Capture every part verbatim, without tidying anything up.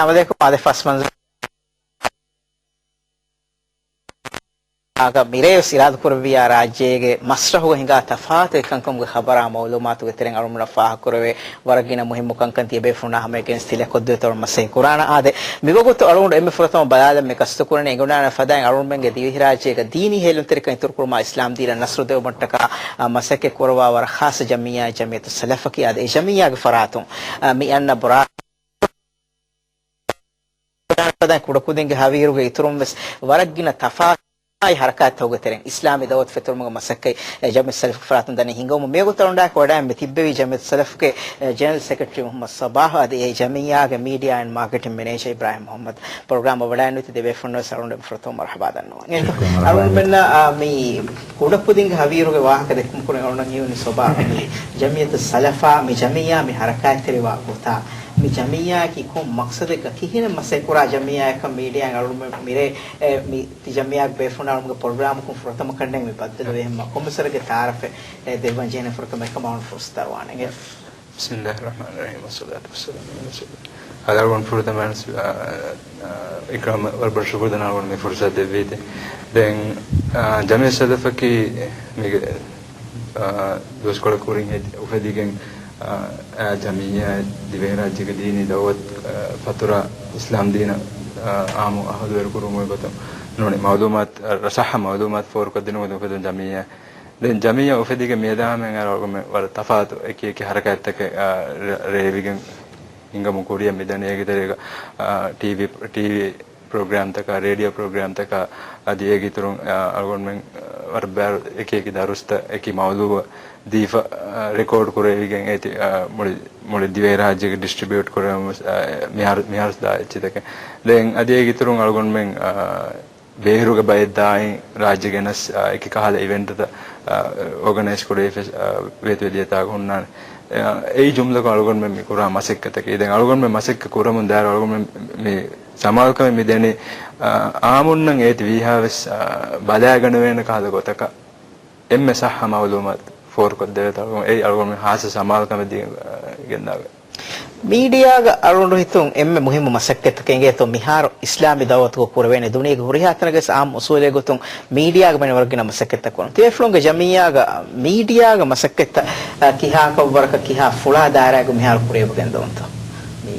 އަމަލެކު މާލެ ފަސް މަންޒަރު އާގަ މިރޭވެސް އިރާދަކުރެއްވިއްޔާ ރާއްޖޭގެ މަސްރަހުގަ ހިނގާ ތަފާތު އެއްކަންކަމުގެ ޚަބަރާ މައުލޫމާތުގެ ތެރެއިން އަޅުގަނޑަށް ފާހަގަކުރެވޭ ވަރަށް ގިނަ މުހިއްމު ކަންކަން ތިޔަބޭފުޅުންނާ ހަމަޔަށް ގެނެސް ތިލަ ކޮށްދެވޭތޯ މަސައްކަތް ކުރާނަ. އާދެ، މިވަގުތު އަޅުގަނޑު އެންމެ ފުރަތަމަ ބަލާލަން މި ގަސްތުކުރަނީ އެނގުނާނެ ފަދައިން އަޅުގަނޑުމެންގެ ދިވެހިރާއްޖޭގަ ދީނީ ހޭލުންތެރިކަން އިތުރުކުރުމާ އިސްލާމް ދީނަށް ނަސްރު ދެވުމަށްޓަކާ، އާ، މަސައްކަތް ކުރައްވާ ވަރަށް ޚާއްޞަ ޖަމިއްޔާ ޖަމިއްޔަތު ސަލަފަކީ. އާދެ، އެ ޖަމިއްޔާގެ ފަރާތުން، އާ، މި އަންނަ ބުރާ ފަދައިން ކުޑަކުދިންގެ ހަވީރުގެ އިތުރުން ވެސް ވަރަށް ގިނަ ތަފާތު ހަރަކާތްތަކުގެ ތެރެއިން އިސްލާމީ ދައުވަތު ފެތުރުމުގެ މަސައްކަތް އެ ޖަމިއްޔަތު ސަލަފުގެ ފަރާތުން ދަނީ ހިނގަމުން. މިވަގުތު އަޅުގަނޑާ ވަޑައިގެން މި ތިއްބެވި ޖަމިއްޔަތު ސަލަފުގެ، އެ، ޖެނެރަލް ސެކްރެޓަރީ މުޙައްމަދު ޞަބާޙް އަދި އެ ޖަމިއްޔާގެ މީޑިއާ އެންޑް މާކެޓިން މެނޭޖަރ އިބްރާހިމް މުޙައްމަދު ޕްރޮގްރާމަށް ވަޑައިނުވެތި ދެބޭފުޅުންނަށް ވެސް އަޅުގަނޑު ފުރަތަމަ މަރުޙަބާ ދަންނަވަން. އަޅުގަނޑުމެންނަށް، އާ، މި ކުޑަކުދިންގެ ހަވީރުގެ ވާހަކަ ދެއްކުމަކުރެން އަޅުގަނޑަށް ހީވަނީ ޞަބާޙް މި ޖަމިއްޔަތު ސަލަފާ މި ޖަމިއްޔާ މި ހަރަކާތްތެރިވާ ގޮތާ، މި ޖަމިއްޔާއަކީ ކޮން މަޤްޞަދެއްގަ ކިހިނެއް މަސައްކަތް ކުރާ ޖަމިއްޔާއަކަށް މީޑިއާއިން އަޅުގަނޑުމެން މިރޭ، އެ، މި ތި ޖަމިއްޔާގެ ބޭފުޅުންނާ އަޅުގަނޑުގެ ޕްރޮގްރާމަކުން ފުރަތަމަ ކަންނޭނގެ މި ބައްދަލުވެ އެހެންމަ ކޮންމެސް ވަރެއްގެ ތައާރަފެއް، އެ، ދެއްވަން ޖެހޭނެ ފުރަތަމަ އެކަމަށް ފުރުސަތު ދަރުވާނެ. ބިސްމިއްލާހިއްރަޙްމާނިއްރަޙީމް. ވައްޞަލާތު ވައްސަލާމު ޢަލާ ރަސޫލިއްލާހް. އަޅުގަނޑު ފުރަތަމަ، އާ، އާ، އިކްރާމް ވަރަށް ބޮޑަށް ޝުކުރު ދަންނަވަން އަޅުގަނޑު މި ފުރުސަތު ދެއްވީތީ. ދެން، އާ، ޖަމިއްޔަތު ސަލަފަކީ މީގެ އާ، ދުވަސްކޮޅެއް ކުރިން ހެދި-، އުފެދިގެން، އާ، އާ، ޖަމިއްޔާ ދިވެހިރާއްޖޭގެ ދީނީ ދައުވަތު، އާ، ފަތުރާ އިސްލާމް ދީނަށް، އާ، އާއްމު އަހުލުވެރިކުރުމުގެ ގޮތުން ނޫނީ މައުލޫމާތު، އާ، ރަސައްހަ މައުލޫމާތު ފޯރުކޮށްދިނުމުގެ ގޮތުން އުފެދުނު ޖަމިއްޔާ. ދެން ޖަމިއްޔާ އުފެދިގެން މިއަދާ ހަމަޔަށް އަޅުގަނޑުމެން ވަރަށް ތަފާތު އެކި އެކި ހަރަކާތްތަކެއް، އާ، ރޭ-، ރޭވިގެން ހިނގަމުން ކުރިއަށް މިދަނީ. އޭގެ ތެރޭގަ، އާ، ޓީވީ، ޓީވީ ޕްރޮގްރާމްތަކާ، ރޭޑިއޯ ޕްރޮގްރާމްތަކާ، އަދި އޭގެ އިތުރުން، އާ، އަޅުގަނޑުމެން، އާ، ވަރަށް ބާރު އެކި އެކި ދަރުސްތައް އެކި މައުޟޫއަށް ދީފަ، އާ، ރެކޯޑް ކުރެވިގެން އޭތި، އާ، މުޅި، މުޅި ދިވެހިރާއްޖޭގަ ޑިސްޓްރިބިއުޓް ކުރެވެމުން، އާ، މިހާރު، މިހާރު ދާ އެއްޗިތަކެއް. ދެން އަދި އޭގެ އިތުރުން އަޅުގަނޑުމެން، އާ، ބޭރުގެ ބައެއް ދާއިން ރާއްޖެ ގެނަސް، އާ، އެކި ކަހަލަ އިވެންޓްތައް، އާ، އޯގަނައިޒް ކުރެވިފަ، އާ، ވޭތުވެ ދިޔަތާގަ ހުންނާނެ. އާ، އެއީ ޖުމްލަކޮށް އަޅުގަނޑުމެން މި ކުރާ މަސައްކަތަކީ. ދެން އަޅުގަނޑުމެން މަސައްކަތް ކުރަމުން ދާއިރު އަޅުގަނޑުމެން މި ސަމާލުކަމެއް މި ދެނީ، އާ، އާއްމުންނަށް އޭތި ވީހާވެސް، އާ، ބަލާގަނެވޭނެ ކަހަލަ ގޮތަކަށް އެންމެ ސައްހަ މައުލޫމާތު ފޯރުކޮށްދެވޭތޯ. އެއީ އަޅުގަނޑުމެން ހާއްސަ ސަމާލުކަމެއް ދީ، އާ، ގެންދާ ގޮތް. މީޑިއާގަ އަޅުގަނޑު ހިތުން އެންމެ މުހިއްމު މަސައްކަތްތަކެއް އިނގޭތޯ މިހާރު އިސްލާމީ ދައުވަތުގަ ކުރެވޭނެ. ދުނިޔޭގެ ހުރިހާ ތަނަކަސް އާއްމު އުސޫލެއް ގޮތުން މީޑިއާގަ މެން ވަރަށް ގިނަ މަސައްކަތްތައް ކުރަން. ތިބޭފުޅުންގެ ޖަމިއްޔާގަ މީޑިއާގެ މަސައްކަތްތައް، އާ، ކިހާ ކައްވަރަކަށް ކިހާ ފުޅާ ދާއިރާގަ މިހާރު ކުރިއަށް ގެންދަވަންތޯ؟ މީ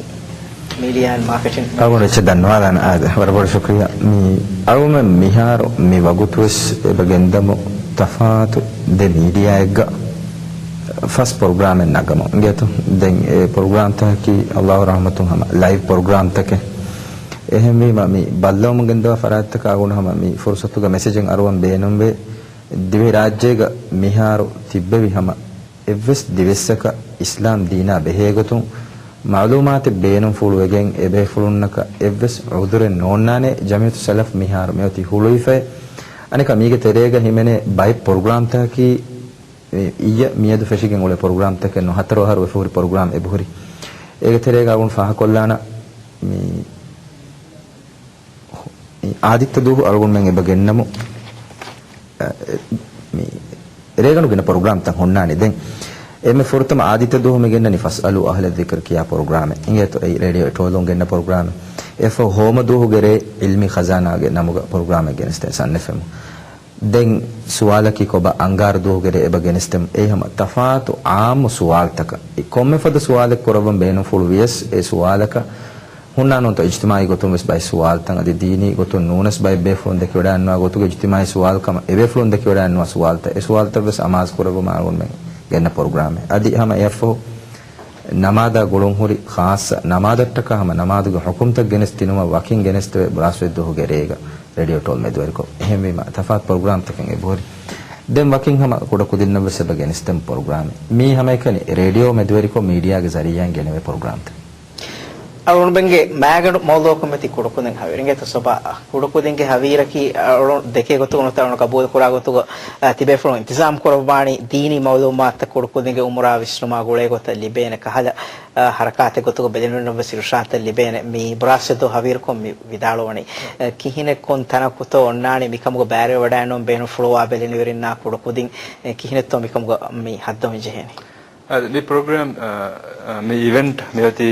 މީޑިއާ އެންޑް މާކެޓިން. އަޅުގަނޑު އެއްޗެއް ދަންނަވާލާނަ އާދެ. ވަރަށް ބޮޑަށް ޝުކުރިއްޔާ. މީ އަޅުގަނޑުމެން މިހާރު މި ވަގުތުވެސް އެބަ ގެންދަމު ތަފާތު ދެ މީޑިއާއެއްގަ ފަސް ޕްރޮގްރާމެއް ނަގަމު އިނގޭތޯ. ދެން އެ ޕްރޮގްރާމްތަކަކީ ﷲ ރަޙްމަތުން ހަމަ ލައިވް ޕްރޮގްރާމްތަކެއް. އެހެންވީމަ މި ބައްލަވަމުން ގެންދަވާ ފަރާތްތަކަށް އަޅުގަނޑު ހަމަ މި ފުރުސަތުގަ މެސެޖެއް އަރުވަން ބޭނުންވޭ. ދިވެހިރާއްޖޭގަ މިހާރު ތިއްބެވި ހަމަ އެއްވެސް ދިވެއްސަކަށް އިސްލާމް ދީނާ ބެހޭގޮތުން މަޢުލޫމާތެއް ބޭނުންފުޅުވެގެން އެބޭފުޅުންނަކަށް އެއްވެސް ޢުޛުރެއް ނޯންނާނެ. ޖަމިއްޔަތު ސަލަފް މިހާރު މިއޮތީ ހުޅުވިފައި. އަނެކާ މީގެ ތެރޭގަ ހިމެނޭ ބައެއް ޕްރޮގްރާމްތަކަކީ އިއްޔެ މިއަދު ފެށިގެން އުޅޭ ޕްރޮގްރާމްތަކެއް ނޫން. ހަތަރު އަހަރު ވެފަ ހުރި ޕްރޮގްރާމް އެބަހުރި. އޭގެ ތެރޭގަ އަޅުގަނޑު ފާހަގަކޮށްލާނަ މި އާދިއްތަ ދުވަހު އަޅުގަނޑުމެން އެބަ ގެންނަމު، އަ، މި ރޭގަނޑު ގިނަ ޕްރޮގްރާމްތައް ހުންނާނެ. ދެން އެންމެ ފުރަތަމަ އާދިއްތަ ދުވަހު މި ގެންނަނީ ފަސްއަލޫ އަހްލަ ޛިކްރި ކިޔާ ޕްރޮގްރާމެއް. އިނގޭތޯ އެއީ ރޭޑިއޯ އެޓޯލުން ގެންނަ ޕްރޮގްރާމެއް. އެއަށްފަހު ހޯމަ ދުވަހުގެ ރޭ ޢިލްމީ ޚަޒާނާގެ ނަމުގަ ޕްރޮގްރާމެއް ގެނެސްދޭ ސަންނެފެމު. ދެން ސުވާލަކީ ކޮބާ އަންގާރަ ދުވަހުގެ ރޭ އެބަ ގެނެސްދެމު. އެއީ ހަމަ ތަފާތު ޢާއްމު ސުވާލުތަކަށް. އެ ކޮންމެ ފަދަ ސުވާލެއް ކުރައްވަން ބޭނުންފުޅު ވިޔަސް އެ ސުވާލަކަށް ހުންނާނެ ނޫންތޯ އިޖްތިމާޢީ ގޮތުން ވެސް ބައެއް ސުވާލުތައް އަދި ދީނީ ގޮތުން ނޫނަސް ބައެއް ބޭފުޅުން ދެކެވަޑައިންނަވާ ގޮތުގަ އިޖްތިމާޢީ ސުވާލު ކަމަށް އެބޭފުޅުން ދެކެވަޑައިންނަވާ ސުވާލުތައް އެ ސުވާލުތައް ވެސް އަމާޒު ކުރެއްވުމަށް އަޅުގަނޑުމެން ގެންނަ ޕްރޮގްރާމެއް. އަދި ހަމަ އެއަށްފަހު ނަމާދާ ގުޅުން ހުރި ޚާއްޞަ ނަމާދަށްޓަކާ ހަމަ ނަމާދުގެ ޙުކުމްތައް ގެނެސް ދިނުމަށް ވަކިން ގެނެސްދެވޭ ބުރާސްވެ ދުވަހުގެ ރޭގަ ރޭޑިއޯ ޓޯލް މެދުވެރިކޮށް. އެހެންވީމަ ތަފާތު ޕްރޮގްރާމްތަކެއް އެބަހުރި. ދެން ވަކިން ހަމަ ކުޑަކުދިންނަށް ވެސް އެބަ ގެނެސްދެމު ޕްރޮގްރާމެއް. މީ ހަމައެކަނި ރޭޑިއޯ މެދުވެރިކޮށް މީޑިއާގެ ޒަރީއާއިން ގެނެވޭ ޕްރޮގްރާމްތައް. އަޅުގަނޑުމެންގެ މާގަނޑު މައުޟޫޢަކުން މެތި ކުޑަކުދިން ހަވީރު އިނގޭތޯ ސޮބާ. ކުޑަކުދިންގެ ހަވީރަކީ އަޅު ދެކޭ ގޮތުގަ ނުވަތަ އަޅު ގަބޫލު ކުރާ ގޮތުގަ، އަ، ތިބޭފުޅުން އިންތިޒާމް ކުރައްވާނީ ދީނީ މައުލޫމާތުތައް ކުޑަކުދިންގެ އުމުރާ ވިސްނުމާ ގުޅޭ ގޮތަށް ލިބޭނެ ކަހަލަ، އަ، ހަރަކާތެއް ގޮތުގަ ބެލެނިވެރިންނަށް ވެސް އިރުޝާދުތައް ލިބޭނެ. މި ބުރާސްވެ ދުވަހު ހަވީރުކޮށް މި ވިދާޅުވަނީ، އަ، ކިހިނެއް ކޮން ތަނަކުތޯ އޮންނާނީ މިކަމުގަ ބައިވެރިވެވަޑައިގަންނަވަން ބޭނުންފުޅުވާ ބެލެނިވެރިންނާ ކުޑަކުދިން، އެ، ކިހިނެއްތޯ މިކަމުގަ މި ހައްދަވަން ޖެހޭނީ. އަ، މި ޕްރޮގްރާމް، އަ، އަ، މި އިވެންޓް މިއޮތީ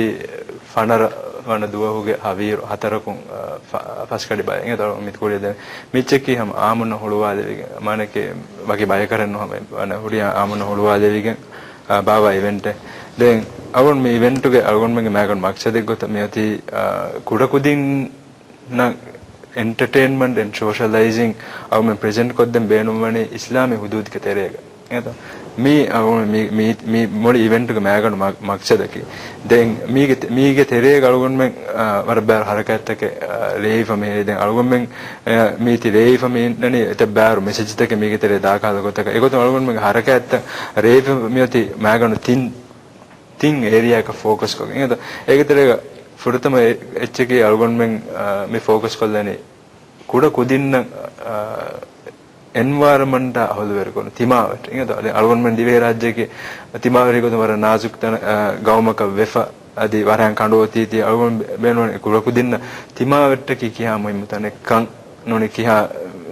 ފަނަރަ ވަނަ ދުވަހުގެ ހަވީރު ހަތަރަކުން، އަ، ފަ-، ފަސްކަޑި ބައެއް އިނގޭތޯ މި ކުރިޔަށް ދެން. މިއްޗަކީ ހަމަ އާމުންނަ ހުޅުވާލެވިގެން، މާނަކީ ވަކި ބަޔަކަށް ނޫން ހަމަ ވަނަ ހުރިހާ އާމުންނަ ހުޅުވާލެވިގެން، އަ، ބާއްވާ އިވެންޓެއް. ދެން އަޅުގަނޑު މި އިވެންޓުގެ އަޅުގަނޑުމެންގެ މައިގަނޑު މަޤްޞަދެއް ގޮތަށް މިއޮތީ، އަ، ކުޑަކުދިންނަށް އެންޓަޓެއިންމަންޓް އެންޑް ސޯޝަލައިޒިން އަޅުގަނޑުމެން ޕްރެޒެންޓް ކޮށްދޭން ބޭނުންވަނީ އިސްލާމީ ހުދޫދުގެ ތެރޭގަ. އެނގޭތޯ؟ މީ އަޅުގަނޑު މި، މި، މި މުޅި އިވެންޓުގެ މައިގަނޑު މަ-، މަޤްޞަދަކީ. ދެން މީގެ ތެ-، މީގެ ތެރޭގަ އަޅުގަނޑުމެން، އާ، ވަރަށް ބާރު ހަރަކާތްތަކެއް، އާ، ރޭވިފަ މިހިރީ. ދެން އަޅުގަނޑުމެން، އާ، މީތި ރޭވިފަ މި އިންނަނީ އެތައް ބާރު މެސެޖްތަކެއް މީގެ ތެރޭ ދާކަހަލަ ގޮތަކަށް. އެގޮތުން އަޅުގަނޑުމެންގެ ހަރަކާތްތައް ރޭވިފަ މިއޮތީ މައިގަނޑު ތިން، ތިން އޭރިއާއަކަށް ފޯކަސް ކޮށްގެން. އެނގޭތޯ؟ އޭގެ ތެރޭގަ ފުރަތަމަ އެ-، އެއްޗަކީ އަޅުގަނޑުމެން، އާ، މި ފޯކަސް ކޮށްލަނީ ކުޑަ ކުދިންނަށް، އާ، އެންވަޔަރަމަންޓާ އަހުލުވެރިކުރުން ތިމާވެއްޓެ. އިނގޭތޯ؟ އަދި އަޅުގަނޑުމެން ދިވެހިރާއްޖެއަކީ ތިމާވެރި ގޮތުން ވަރަށް ނާޒުކު ތަނަ-، އާ، ގައުމަކަށް ވެފަ، އަދި ވަރަށް ކަނޑު އޮތީތީ. އަޅުގަނޑު ބޭނުންވަނީ ކުޑަކުދިންނަށް ތިމާވެއްޓަކީ ކިހާ މުހިއްމު ތަނެއްކަން ނޫނީ ކިހާ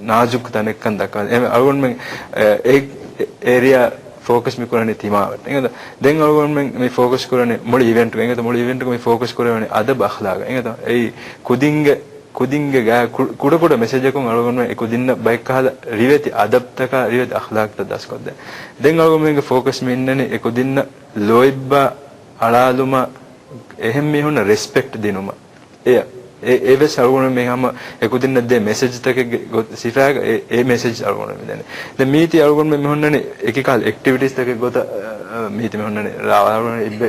ނާޒުކު ތަނެއްކަން ދައްކާ. އެ-، އަޅުގަނޑުމެން، އެ-، އެ-، އޭރިއާ ފޯކަސް މި ކުރަނީ ތިމާވެއްޓެ. އިނގޭތޯ؟ ދެން އަޅުގަނޑުމެން މި ފޯކަސް ކުރަނީ މުޅި އިވެންޓްގަ. އިނގޭތޯ؟ މުޅި އިވެންޓްގަ މި ފޯކަސް ކުރެވެނީ އަދަބު އަޚްލާގަށް. އިނގޭތޯ؟ އެއީ ކުދިންގެ ކުދިންގެ ގާ-، ކު-، ކުޑަކުޑަ މެސެޖަކުން އަޅުގަނޑުމެން އެ ކުދިންނަށް ބައެއްކަހަލަ ރިވެތި އަދަބުތަކާ ރިވެތި އަޚްލާޤްތައް ދަސްކޮށްދޭ. ދެން އަޅުގަނޑުމެންގެ ފޯކަސް މި އިންނަނީ އެ ކުދިންނަށް ލޯތްބާ އަޅާލުމާ އެހެން މީހުންނަށް ރެސްޕެކްޓް ދިނުމަށް. އެ، އެ، އެވެސް އަޅުގަނޑު މި ހަމަ އެ ކުދިންނަށް ދޭ މެސެޖްތަކެއްގެ ގޮ-، ސިފައިގަ އެ، އެ މެސެޖް އަޅުގަނޑު މި ދެނީ. ދެން މީތި އަޅުގަނޑު މި ހުންނަނީ އެކި ކަހަލަ އެކްޓިވިޓީސްތަކެއް ގޮތަށް، އަ، އަ، މީތި މި ހުންނަނީ ރާ-، އަޅުގަނޑު އިއްބެ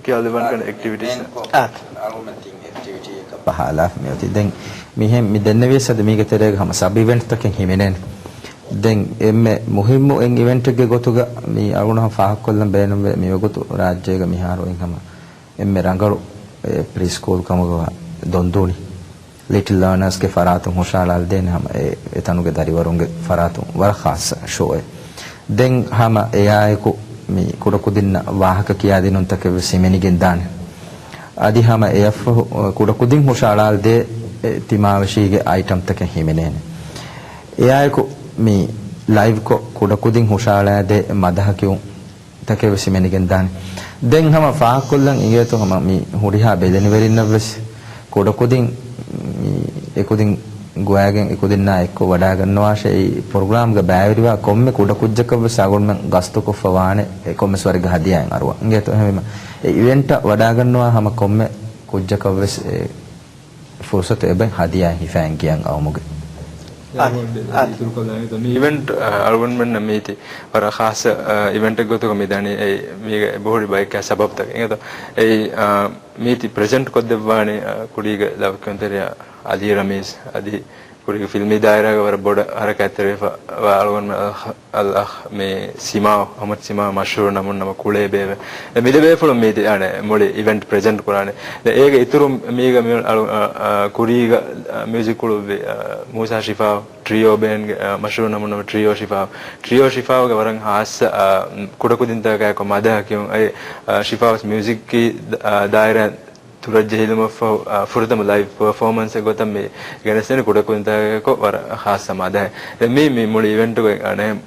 ކިޔާލެވާން ކަން އެކްޓިވިޓީސް. އާ. އަޅުގަނޑު ތިން އެކްޓިވިޓީއަކަށް ބަހާލާފަ މިއޮތީ. ދެން މިހެން މި ދެންނެވިޔަސް އަދި މީގެ ތެރޭގަ ހަމަ ސަބް އިވެންޓްތަކެއް ހިމެނޭނެ. ދެން އެންމެ މުހިއްމު އެއް އިވެންޓެއްގެ ގޮތުގަ މި އަޅުގަނޑު ހަމަ ފާހަގަކޮށްލަން ބޭނުންވޭ މިވަގުތު ރާއްޖޭގަ މިހާރު އިން ހަމަ އެންމެ ރަނގަޅު، އެ، ޕްރީ ސްކޫލް ކަމުގަވާ ދޮންދޫނި ލިޓްލް ލާނަރސްގެ ފަރާތުން ހުށަހަޅާލަދޭނެ ހަމަ އެ، އެތަނުގެ ދަރިވަރުންގެ ފަރާތުން ވަރަށް ޚާއްޞަ ޝޯއެއް. ދެން ހަމަ އެއާއެކު މި ކުޑަކުދިންނަށް ވާހަކަ ކިޔާދިނުންތަކެއް ވެސް ހިމެނިގެން ދާނެ. އަދި ހަމަ އެއަށްފަހު، އަ، ކުޑަކުދިން ހުށަހަޅާލަދޭ، އެ، ތިމާވެށީގެ އައިޓަމްތަކެއް ހިމެނޭނެ. އެއާއެކު މި ލައިވްކޮށް ކުޑަކުދިން ހުށަހަޅާދޭ މަދަހަ ކިޔުން ތަކެއް ވެސް ހިމެނިގެން ދާނެ. ދެން ހަމަ ފާހަގަކޮށްލަން އިނގޭތޯ ހަމަ މި ހުރިހާ ބެލެނިވެރިންނަށް ވެސް ކުޑަކުދިން މި އެކުދިން ގޮވާގެން އެކުދިންނާ އެއްކޮށް ވަޑާގަންނަވާށޭ. އެއީ ޕްރޮގްރާމްގަ ބައިވެރިވާ ކޮންމެ ކުޑަކުއްޖަކަށް ވެސް އަޅުގަނޑުމެން ގަސްތުކޮށްފަ ވާނެ އެ ކޮންމެސް ވަރެއްގެ ހަދިޔާއެއް އަރުވާ. އިނގޭތޯ އެހެންވީމަ އެ އިވެންޓަށް ވަޑާގަންނަވާ ހަމަ ކޮންމެ ކުއްޖަކަށް ވެސް އެ ފުރުސަތު އެބަ ހަދިޔާ ހިފައިން ގެޔަށް އައުމުގެ. އާދެ. އާދެ. އިތުރުކޮށްލާނެ. މި އިވެންޓް، އަ، އަޅުގަނޑުމެންނަށް މީތި ވަރަށް ޚާއްޞަ، އަ، އިވެންޓެއް ގޮތުގަ މި ދަނީ. އެ، މީގަ އެބަހުރި ބައެއްކާ ސަބަބުތަކެއް. އިނގޭތޯ؟ އެއީ، އަ، މީތި ޕްރެޒެންޓް ކޮށްދެއްވާނެ، އަ، ކުރީގެ ލަވަކިޔުންތެރިޔާ އަލީ ރަމީޒް އަދި ކުރީގެ ފިލްމީ ދާއިރާގަ ވަރަށް ބޮޑަށް ހަރަކާތްތެރިވެފަ ވާ އަޅުގަނޑުމެން އަލް އަޚް، އަލް އަޚް މި ސިމާވް، އަޙްމަދު ސިމާވް، މަޝްހޫރު ނަމުން ނަމަ ކުޅޭ ބޭބެ. ދެ މި ދެ ބޭފުޅުން މީތި އަނެއް މުޅި އިވެންޓް ޕްރެޒެންޓް ކުރާނެ. ދެ އޭގެ އިތުރުން މީގަ މި އަޅު-، އަ، އަ، ކުރީގަ، އަ، މިއުޒިކް ކުޅުއްވި، އަ، މޫސާ ޝިފާވް، ޓްރިއޯ ބޭންޑްގެ، އަ، މަޝްހޫރު ނަމުން ނަމަ ޓްރިއޯ ޝިފާވް. ޓްރިއޯ ޝިފާވްގެ ވަރަށް ހާއްސަ، އަ، ކުޑަކުދިންތަކާއެކު މަދަހަ ކިޔުން. އައި، އަ، ޝިފާވް މިއުޒިކީ ދ-، އަ، ދާއިރާ ތުރައްޖެ ހިލުމަށްފަހު، އަ، ފުރަތަމަ ލައިވް ޕަރފޯމަންސެއް ގޮތަށް މި ގެނެސްދެނީ ކުޑަކުދިންތަކާއެކު ވަރަށް ހާއްސަ މަދަހެއް. ދެން މީ، މި މުޅި އިވެންޓުގެ އަނެއް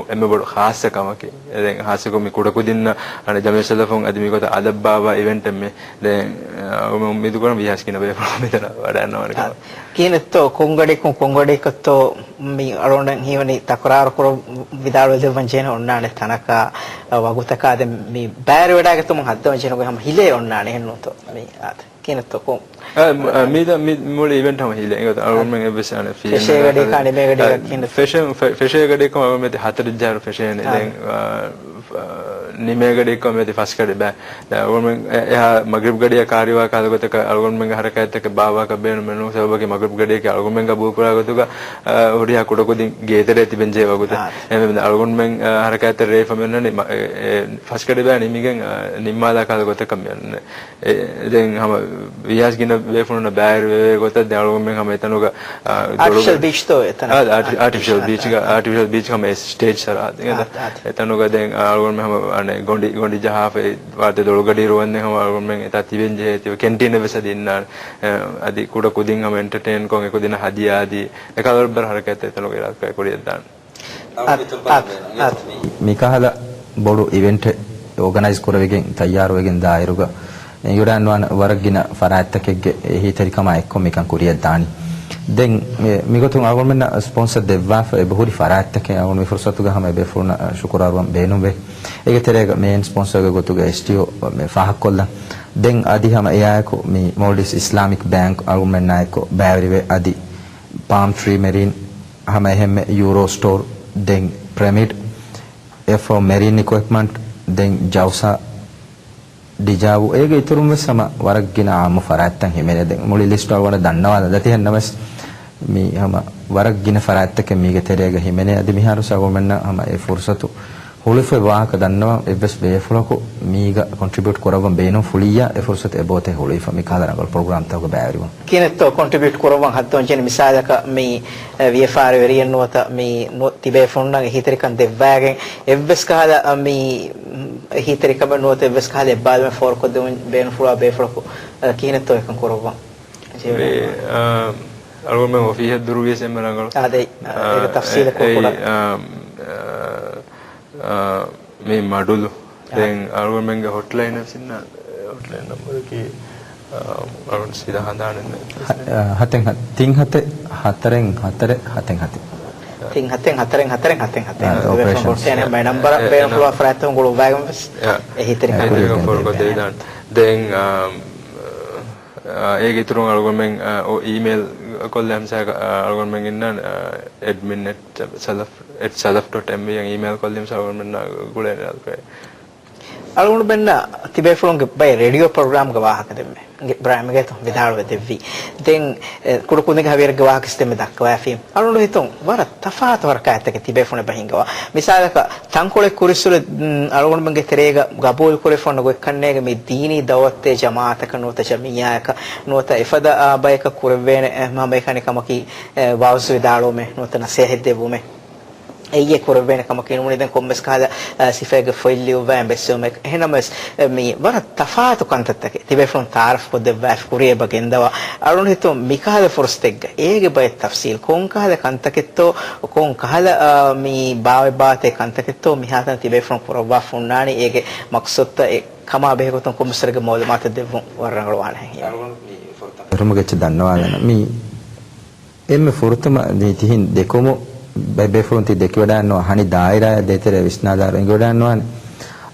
އެންމެ ބޮޑު ޚާއްޞަ ކަމަކީ. ދެން ހާއްސަކޮށް މި ކުޑަކުދިންނަށް އަނެއް ޖަމްޢިއްޔަތުއްސަލަފުން އަދި މިގޮތަށް އަދަބު ބާއްވާ އިވެންޓެއް މި. ދެން، އަ، އު-، އުއްމީދު ކުރަން ވީހާސް ގިނަ ބޭފުޅުން މިތަނަށް ވަޑައިގަންނަވާނެ ކަމަށް. އާ، ކިހިނެއްތޯ، ކޮންގަޑިއަކުން ކޮންގަޑިއަކަށްތޯ މި އަޅުގަނޑަށް ހީވަނީ ތަކުރާރު ކުރަން ވިދާޅުވެދެއްވަން ޖެހޭނެ އޮންނާނެ ތަނަކާ، އަ، ވަގުތަކާ ދެން މި ބައިވެރިވެވަޑައިގަތުމުން ހައްދަވަން ޖެހޭނެ ގޮތް ހަމަ ހިލޭ އޮންނާނެ އެހެންނޫންތޯ؟ މި އާދެ. ކިހިނެއްތޯ ކޮން؟ އަ، މ-، އަ، މީދަ-، މި މުޅި އިވެންޓް ހަމަ ހިލޭ. އިނގޭތޯ އަޅުގަނޑުމެން އެއްވެސް އަނެއް ފީ ފެށޭ ގަޑިއަކާ ނިމޭ ގަޑިއަކާ އަ، ކިހިނެއްތޯ؟ ފެށޭ، ފެ-، ފެށޭ ގަޑިއަކު އަޅުގަނޑު މިއޮތީ ހަތަރު ޖަހަރު ފެށޭނެ. އާ. ދެން، އަ، ނިމޭ ގަޑިއަކު މިއޮތީ ފަސް ގަޑި ބައި. ދެން އަޅުގަނޑުމެން އެ-، އެހާ މަގްރިބް ގަޑިއަށް ކާރިވާ ކަހަލަ ގޮތަކަށް އަޅުގަނޑުމެންގެ ހަރަކާތްތަކެއް ބާއްވާކަށް ބޭނުމެއް ނޫން. ސަބަބަކީ މަގްރިބް ގަޑިއަކީ އަޅުގަނޑުމެން ގަބޫލުކުރާ ގޮތުގަ، އަ، ހުރިހާ ކުޑަކުދިން ގޭތެރޭ ތިބެން ޖެހޭ ވަގުތެއް. އާ. އެހެންވެ އަޅުގަނޑުމެން، އަ، ހަރަކާތްތައް ރޭވިފަ މިއޮންނަނީ މަ-، އެ، އެ، ފަސް ގަޑި ބައި ނިމިގެން، އަ، ނިންމާލާ ކަހަލަ ގޮތަކަށް މިއޮންނަނީ. އެ، ދެން ހަމަ ވީހާސް ގިނަ ބޭފުޅުންނަށް ބައިވެރިވެވޭ ގޮތަށް ދެން އަޅުގަނޑުމެން ހަމަ އެތަނުގަ، އާ، އާޓިފިޝަލް ދޮރުގަ-، ބީޗްތޯ އެތަނަށް؟ އާ، އާޓި-، އާޓިފިޝަލް ބީޗްގަ، އާ. އާޓިފިޝަލް ބީޗް ހަމަ އެ ސްޓޭޖް ސަރަހައްދެއް. އާ، އާ. އެތަނުގަ ދެން އަޅުގަނޑުމެން ހަމަ އަނެއް ގޮނޑި، ގޮނޑި ޖަހާފަ ވާތެ ދޮޅުގަޑި ރުވަންދެން ހަމަ އަޅުގަނޑުމެން އެތާ ތިބެން ޖެހޭ ތިބެ ކެންޓީނެއް ވެސް އަދި އިންނާނެ. އަދި ކުޑަ ކުދިން ހަމަ އެންޓަޓެއިން ކޮށް އެކުދިންނަށް ހަދިޔާ އަދި އެކަލަ ބަރަ ހަރަކާތްތައް އެތަނުގަ އިރާދަކުރިޔަށް ދާނެ. އަ-، އަ-، އަ-، މިކަހަލަ ބޮޑު އިވެންޓެއް އޯގަނައިޒް ކުރެވިގެން ތައްޔާރުވެގެން ދާއިރުގަ، އެނގިވަޑައިގަންނަވާނެ ވަރަށް ގިނަ ފަރާތްތަކެއްގެ އެހީތެރިކަމާ އެއްކޮށް މިކަން ކުރިއަށްދާނީ. ދެން މިގޮތުން އަޅުގަނޑުމެންނަށް ސްޕޮންސަރ ދެއްވާފަ އެބަހުރި ފަރާތްތަކެއް އަޅުގަނޑު މި ފުރުސަތުގަ ހަމަ އެބޭފުޅުންނަށް ޝުކުރު އަރުވަން ބޭނުންވޭ. އޭގެ ތެރޭގަ މޭން ސްޕޮންސަރގެ ގޮތުގަ އެސްޓީއޯ މި ފާހަގަކޮށްލަން. ދެން އަދި ހަމަ އެއާއެކު މި މޯލްޑިވްސް އިސްލާމިކް ބޭންކް އަޅުގަނޑުމެންނާއެކު ބައިވެރިވެ އަދި ޕާމް ޓްރީ މެރީން ހަމަ އެހެންމެ ޔޫރޯ ސްޓޯރ ދެން ޕްރެމިޑް އެފްއޯ މެރީން އިކުއިޕްމަންޓް ދެން ޖައުސާ ޑިޖާވު އޭގެ އިތުރުން ވެސް ހަމަ ވަރަށް ގިނަ އާއްމު ފަރާތްތައް ހިމެނޭ. ދެން މުޅި ލިސްޓު އަޅުގަނޑަށް ދަންނަވާލަން ދަތި ހެންނަމަސް މި ހަމަ ވަރަށް ގިނަ ފަރާތްތަކެއް މީގެ ތެރޭގަ ހިމެނޭ. އަދި މިހާރު އަޅުގަނޑުމެންނަށް ހަމަ އެ ފުރުސަތު ހުޅުވިފައި ވާހަކަ ދަންނަވަން އެއްވެސް ބޭފުޅަކު މީގަ ކޮންޓްރިބިއުޓް ކުރައްވަން ބޭނުން ފުޅިއްޔާ އެ ފުރުސަތު އެބައޮތޭ ހުޅުވިފަ މި ކަހަލަ ރަނގަޅު ޕްރޮގްރާމްތަކުގަ ބައިވެރިވުން. ކިހިނެއްތޯ ކޮންޓްރިބިއުޓް ކުރައްވަން ހައްދަވަން ޖެހެނީ މިސާލަކަށް މި، އެ، ވިޔަފާރިވެރިއެއް ނުވަތަ މި ނު-، ތިބޭފުޅުންނަށް އެހީތެރިކަން ދެއްވާގެން އެއްވެސް ކަހަލަ، އަ، މި، އެހީތެރިކަމެއް ނުވަތަ އެއްވެސް ކަހަލަ އެއްބާލުމެއް ފޯރުކޮށްދެވުން ބޭނުންފުޅުވާ ބޭފުޅަކު، އަ، ކިހިނެއްތޯ އެކަން ކުރައްވަން؟ މި، އަ، އަޅުގަނޑުމެން އޮފީހަށް ދުރުވިޔަސް އެންމެ ރަނގަޅު. އާދެ، އަ، އޭގެ ތަފްސީލަކު އެ، ކުޑަ. އަ، އަ، މި މަޑުލު. އާ. ދެން އަޅުގަނޑުމެންގެ ހޮޓްލައިން ވެސް އިންނަ، ހޮޓްލައިން ނަންބަރަކީ، އަ، އަޅުގަނޑު ސީދާ ހަނދާނެއް ނެތް. ހަ-، އަ، ހަތެއް ހަ-، ތިން ހަތެއް ހަތަރެއް ހަތަރެއް ހަތެއް ހަތެއް. ތިން ހަތެއް ހަތަރެއް ހަތަރެއް ހަތެއް ހަތެއް. އާ، އޮޕަރޭޝަން. އެ، ނަންބަރ އެ، ބޭނުންފުޅުވާ ފަރާތްތަކުން ގުޅުއްވާގެން ވެސް އެ، އެހީތެރިކަން އެ، ކުރިއަށް ގެންދަން. ދެން، އާ، އާ، އޭގެ އިތުރުން އަޅުގަނޑުމެން، އާ، އޮ-، އީމެއިލް ކޮށްލަ ހަމަސާ، އާ، އަޅުގަނޑުމެން އިންނާނެ، އާ، އެޑްމިން އެޓް ސަލަފް، އެޓް ސަލަފް ޑޮޓް އެމްވީ އަށް އީމެއިލް ކޮށްލީމަސް އަޅުގަނޑުމެންނާ ގުޅޭނެ އަލްފޭ. އަޅުގަނޑުމެންނަށް ތިބޭފުޅުންގެ ބައެއް ރޭޑިއޯ ޕްރޮގްރާމްގެ ވާހަކަ ދެންމެ. އިބްރާހިމްގެ ތު ވިދާޅުވެ ދެއްވީ. ދެން، އެ، ކުޑަކުދިންގެ ހަވީރެއްގެ ވާހަކަ ދެންމެ ދައްކަވައިފި. އަޅުގަނޑު ހިތުން ވަރަށް ތަފާތު ހަރަކާތްތަކެއް ތިބޭފުޅުން އެބަ ހިންގަވާ. މިސާލަކަށް، ތަންކޮޅެއް ކުރިއްސުރެ، އަޅުގަނޑުމެންގެ ތެރޭގަ ގަބޫލު ކުރެފަ އޮންނަ ގޮތްކަންނޭގެ މި ދީނީ ދައުވަތުތެރި ޖަމާއަތަކަށް ނުވަތަ ޖަމިއްޔާއަކަށް ނުވަތަ އެފަދަ، އާ، ބަޔަކަށް ކުރެވޭނެ، އެ، ހަމަ އެކަނި ކަމަކީ، އެ، ވާޒު ވިދާޅުވުމެއް ނުވަތަ ނަސޭހަތް ދެއްވުމެއް. އެއްޔެ ކުރެވޭނެ ކަމަކީ ނޫނީ ދެން ކޮންމެސް ކަހަލަ، އަ، ސިފައެއްގެ ފޮތް ލިޔުއްވާ އެއް ބެއްސެވުމެއް. އެހެންނަމަވެސް، އެ، މި ވަރަށް ތަފާތު ކަންތައްތަކެއް ތިބޭފުޅުން ތައާރަފް ކޮށްދެއްވާފި ކުރިއަށް އެބަ ގެންދަވާ. އަޅުގަނޑު ހިތުން މިކަހަލަ ފުރުސަތެއްގަ އޭގެ ބައެއް ތަފްސީލް ކޮން ކަހަލަ ކަންތަކެއްތޯ، ކޮން ކަހަލަ، އަ، މި ބާވަތް ބާވަތެއް ކަންތަކެއްތޯ މިހާތަނަށް ތިބޭފުޅުން ކުރައްވާފަ ހުންނާނީ އޭގެ މަޤްޞަދުތައް އެ ކަމާ ބެހޭގޮތުން ކޮންމެސް ވަރެއްގެ މައުލޫމާތު ދެއްވުން ވަރަށް ރަނގަޅުވާނެ ހެން. އެހެންމެ ފުރަތަމަ ދެ ތިހިން ދެކުމު ބޭ-، ބޭފުޅުން ތި ދެކިވަޑައިންނަވާ ހަނި ދާއިރާއެއް ދޭތެރޭ ވިސްނާލާރު އެނގިވަޑައިންނަވާނެ.